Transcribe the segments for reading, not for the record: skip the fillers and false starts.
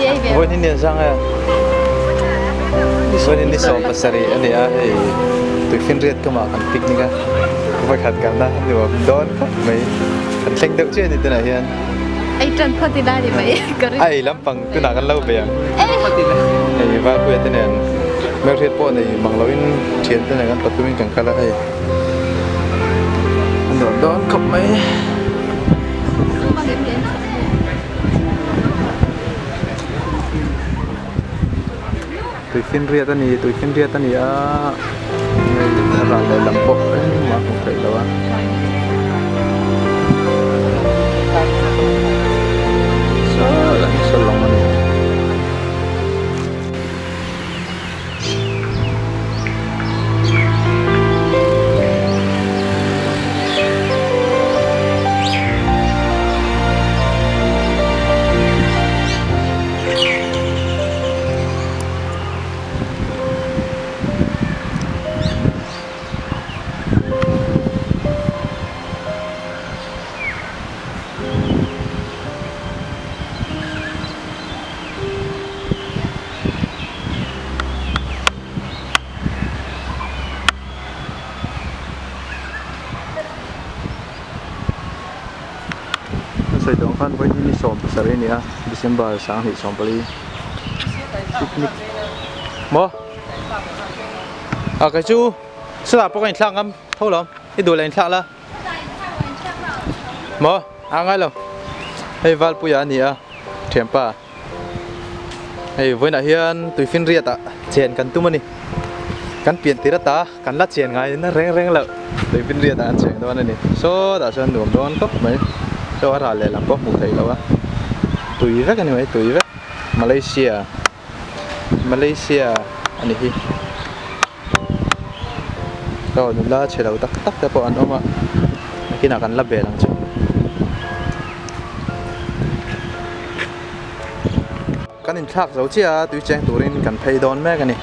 Vawiin hi ni zang e. Vawiin hi ni 17 a ni a, hei tuifinriat kamah kan picnic a, vawikhat kalna a nuam dawn khawp mai. Kan thleng deuh chiah a ni tunah hian. Ei tan phawt ila ni mai ka ring. A ei lampang tunah kan lo bei ang. Hei Valpuia te nen hmelhriat pawh nei mang loin thian te nen kan pathumin kan kal a hei. A nuam dawn khawp mai. Tuifinriat a ni tuifinriat a ni a hei a ral lehlam pawh engmah a hmuh theih loh a. Saw lah hi saw lawng a ni. A sawi tawh ang khan vawiin ni 17 a ni a December 2024 picnic maw a kei chu sawtah pawh ka inthlak ngam tho lo i duh leh inthlak la maw a ngai lo hei Valpuia a ni a thianpa. Hei vawiinah hian tuifinriat ah chen kan tum a ni. Kan pian tir ata kan la chen ngai na reng reng loh tuifinriat ah an cheng dawn a ni. Sawtah chuan nuam dawn khawp mai. Chaw a ral lehlam pawh hmuh theih loh a. Tui vek a ni mai tui vek. Malaysia Malaysia a ni hi. Aw nula chhe lo tak tak te pawh an awm a nakinah kan la bel ang chu. Kan inthlak zo chiah a tui cheng turin kan phei dawn mek a ni.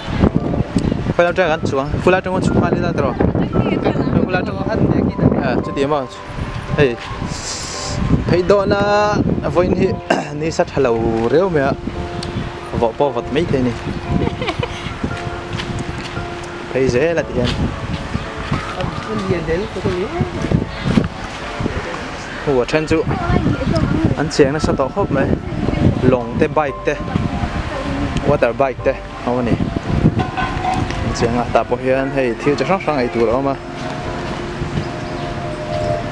Khawilai atanga kan chuang khawilai atanga chhuk nghal ila tawh khawilai atanga chuti maw hei phei dawn a vawiin hi nisa tha lo riau mai a. Vawh pawh vawt mai thei a ni. Phei zel a ti hian. Aw a then chu an cheng nasa tawh khawp mai. Lawng te bike te water bike te a awm a ni. An cheng a tah pawh hian hei thil chi hrang hrang ei tur a awm a.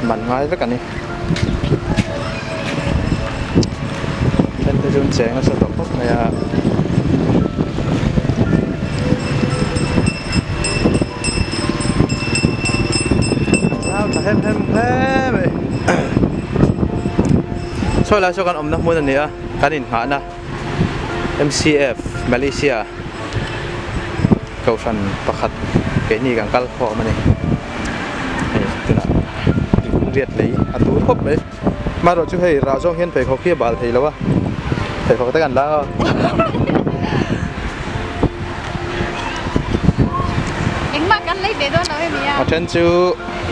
Man ngai vek a ni. Then te chu an cheng nasa tawh khawp mai a. Zau tha hem hem hle mai. Sawi lai saw kan awmna hmun a ni a kan inngahna M_C_F Malaysia. Kohhran pakhat keini kan kal khawm a ni. Hei tunah riat lei a tur khawp mai. Amaherawh chu hei rah zawng hian pheikhawk hi a bal thei lo a, pheikhawk te kan lang a. Engmah kan lei ve dawn lo em i a? A then chu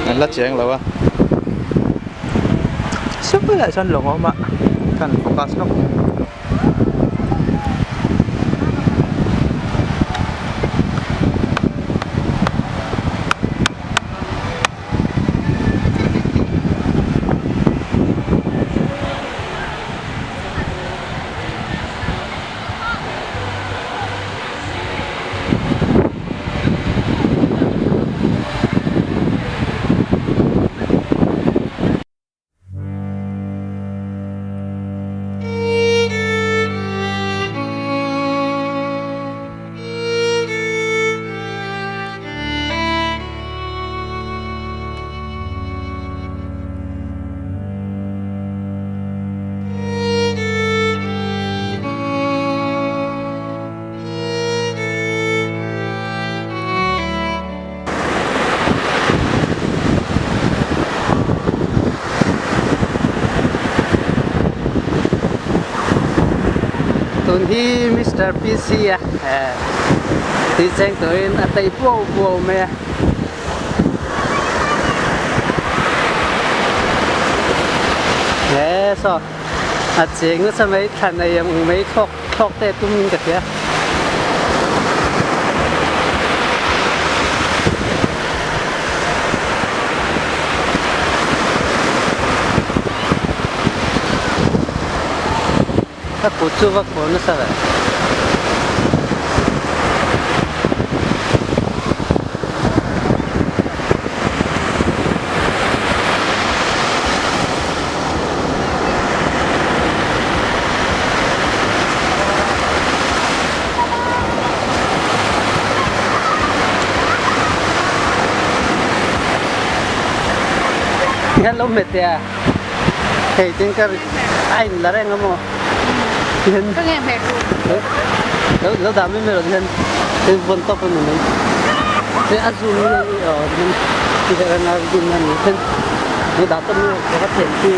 an la cheng lo a. Sawi ah chuan lawng a awm a, kan focus lawk. Tun hi Mister PC a tui cheng turin a tei puau puau mai a. He saw a cheng nasa mai thlan ei ang mai thawk. Thlawk te tum in ka hria. Ka kut chu va khur nasa ve. Hian lo hmet teh a hei tin ka a in la reng a maw tihian Ka nge hmet ru lo lo dah mai mai lo tihian tin vawn tawp a ni mai tin a zoom hi aw tihian ti reng a zoom a ni tin lo dah tawp mai ka va thlen pui.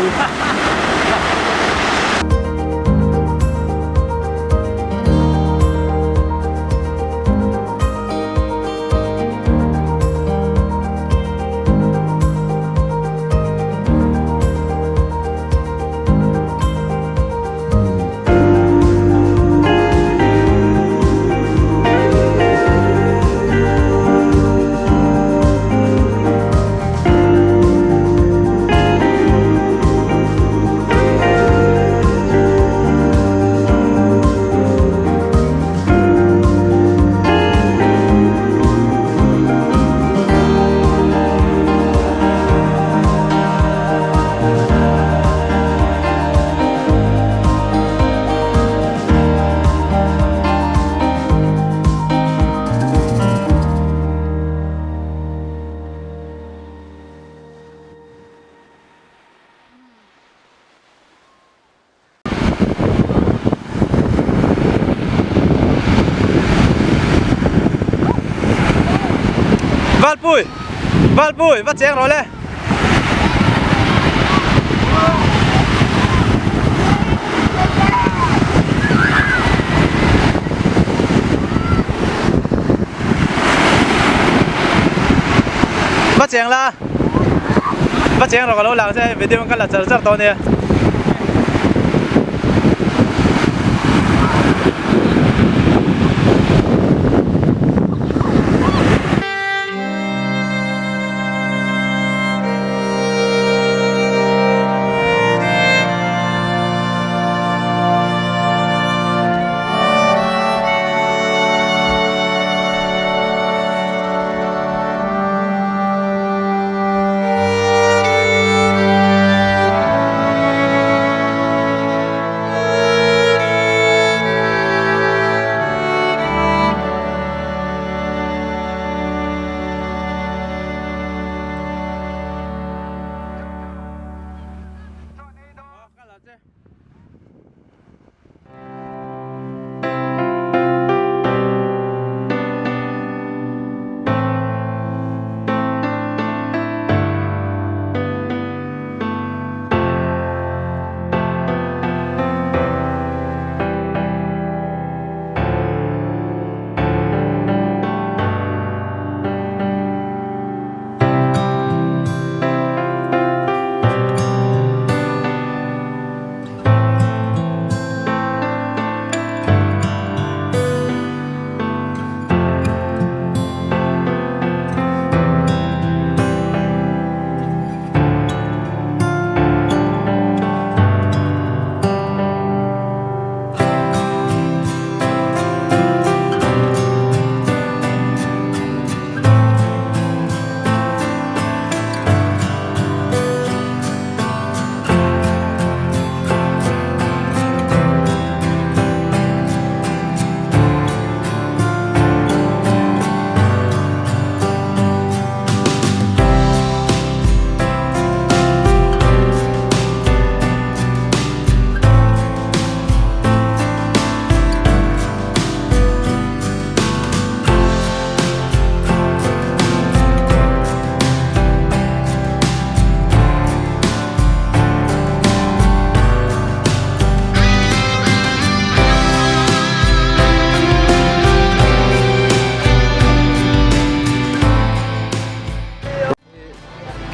Valpui! Valpui! Va cheng rawh le! Va cheng la! Va cheng rawh ka lo lang che video in ka la char char tawh ania.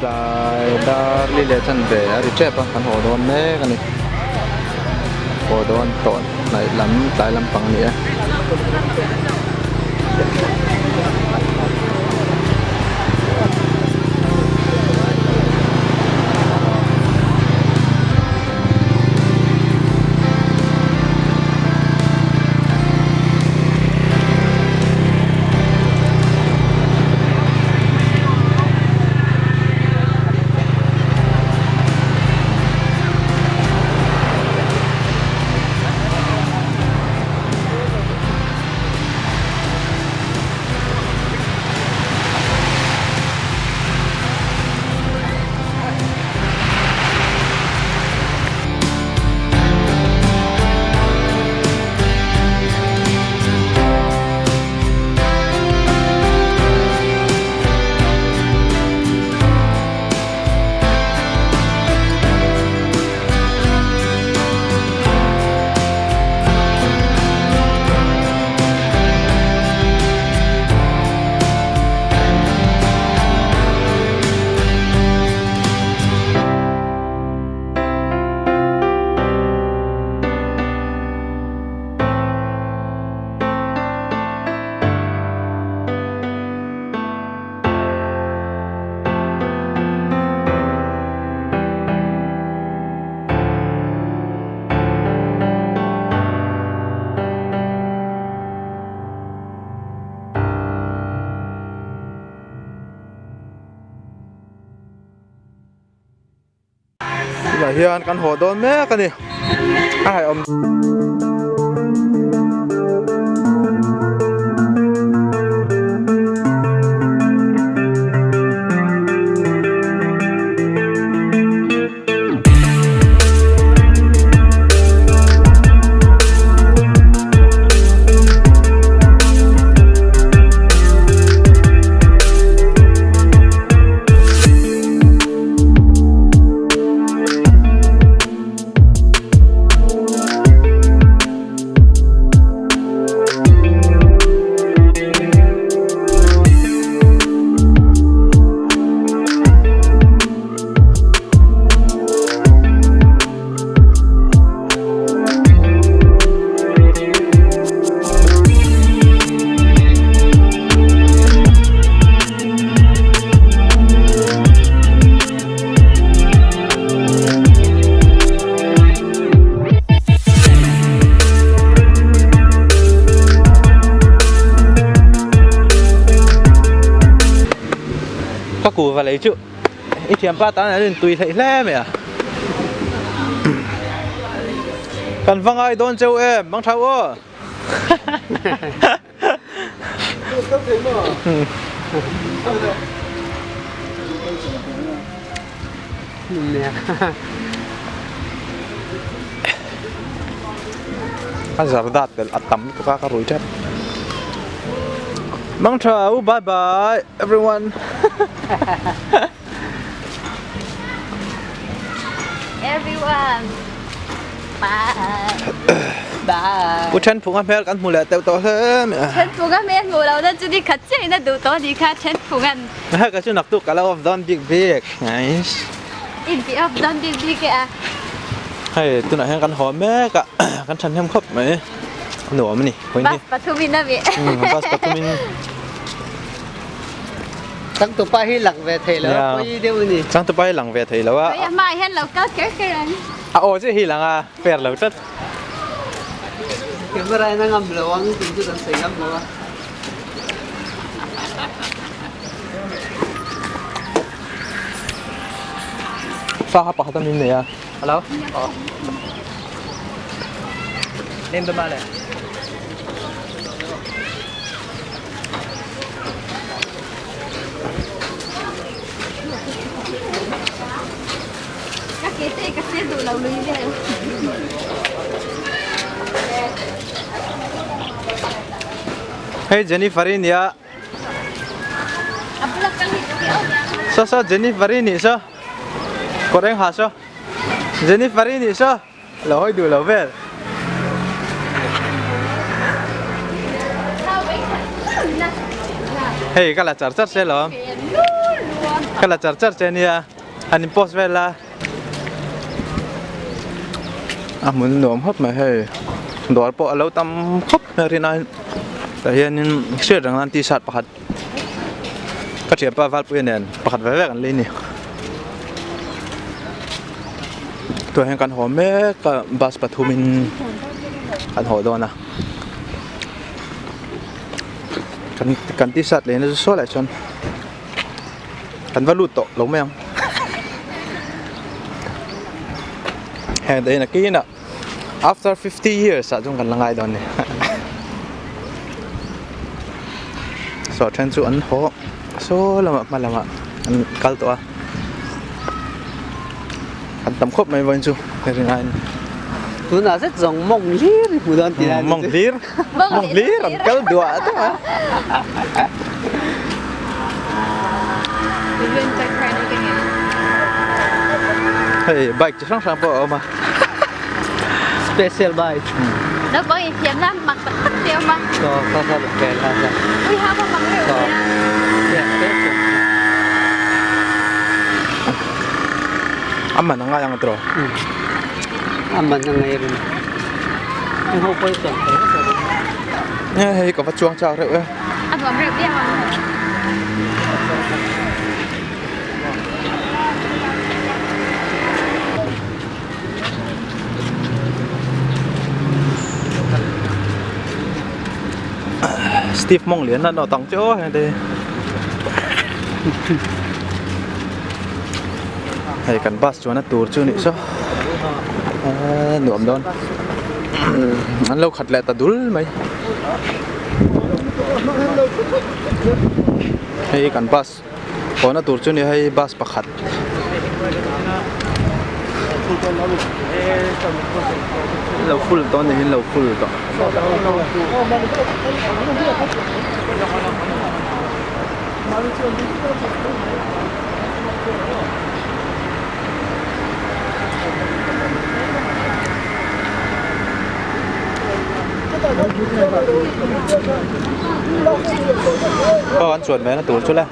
Tlai dar li leh chan ve a ri tep a kan haw dawn mek a ni haw dawn tawh. hnaih lam tlai lampang a ni a. Tunah hian kan haw dawn mek a ni a haihawm. Ka kuhva lei chu i thianpa tan an intui hleih hle mai a. Kan va ngai dawn cheu em mang thau aw. A zarda tel a tam lutuk a ka rui tep. Mang tha u bye bye everyone. Everyone bye bye. Pu then phunga hmel kan hmu leh teuh tawh hle mai a. Then phunga hmel hmuh lo na chu ni khat chiah in a duh tawh a nih kha then phungan. Ka chu naktuk ka la off dawn bik bik nice. In ti off dawn bik bik e a. Hei tunah hian kan haw mek a kan thahnem khawp mai nuam a ni. Bus pathum in a mi. Bus pathum in. Changtupa hi lang ve thei lo a pawi deuh a ni. Changtupa hi lang ve thei lo a. Khawi a hmaah hian lo kal kher kher ang. A aw chiah hi lang a, fair lo tlat. Camera in a ngam lo ang tih chu kan sawi ngam lo a. Fa kha pakhat a min nei a. Hello. Aw. Nem ba le. Ka ke te ka sir duh lo lui vel. Hei Jennifer i nia. A bula kal hi ka viau nia. Saw saw Jennifer i nih saw. Kawr eng ha saw. Jennifer i nih saw. Lo hawi duh lo vel. Hei ka la char char che lo. Ka la char char che nia. Han in post vel la. A hmun nuam hawp mai hei. Dawr pawh a lo tam khawp mai a rin aiin tah hianin hriat reng nan t-shirt pakhat ka thianpa Valpuia nen pakhat ve ve kan lei a ni. Tunah hian kan haw mek a bus pathumin kan haw dawn a kan kan t-shirt lei na chu saw lai chuan kan va lut tawh lo mai ang heng te hian a kinah. After 50 years ah chuan kan la ngai dawn ni. Saw then chu an haw saw lamah hma lamah an kal tawh a. An tam khawp mai vawiin chu hei rinaiin. Tunah zet zawng mawng hlir i hmu dawn tih lai Mawng hlir mawng hlir an kal duah duah a. Hei bike chi hrang hrang pawh a awm a. Special bike. Naupang infiamna mak tak tak te awm a. Saw kha kha bawk vel kha kha. Ui ha pawh mak reuh nia. Yeah, special. A man a ngai ang tiraw? A man a ngai reng. Heng ho pawh hi chuan thei vek lo. Nge hei ka va chuang chak reuh e. A nuam reuh viau ang. Steve mawng lian an awt ang che aw heng te hei kan bus chuan a tur chu nih saw nuam dawn an lo khat leh ta dul mai hei kan bus Hawn a tur chu ni hei bus pakhat lo full tawh a ni hi lo full tawh. Aw an chuan mai na tur chu le.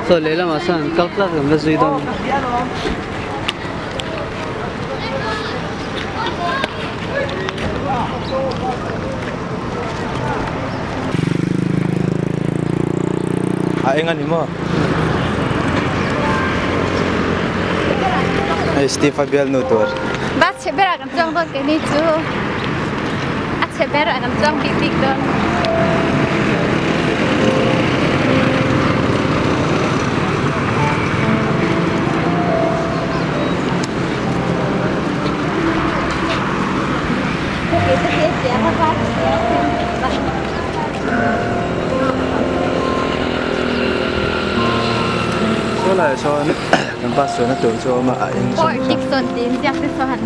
Saw lehlamah sawn kal tlak kan va zui dawn. A eng a ni maw? Hei Steve a bialnu tur. Bus chhe berah kan chuang dawn keini chu. A chhe berah kan chuang bik bik dawn. Saw laiah sawn kan bus chuanna tur chu a awm a a eng Port Dickson tiin ziak te saw han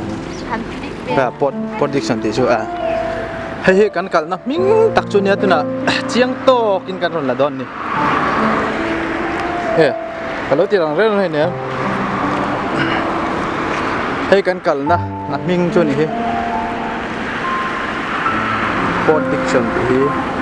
han click vel. A Port Port Dickson tih chu a hei hi kan kalna hming tak chu nia tunah chiang tawkin kan rawn la dawn a ni. He ka lo ti rang reng reng ania hei kan kalna a hming chu a ni hi Port Dickson tih hi.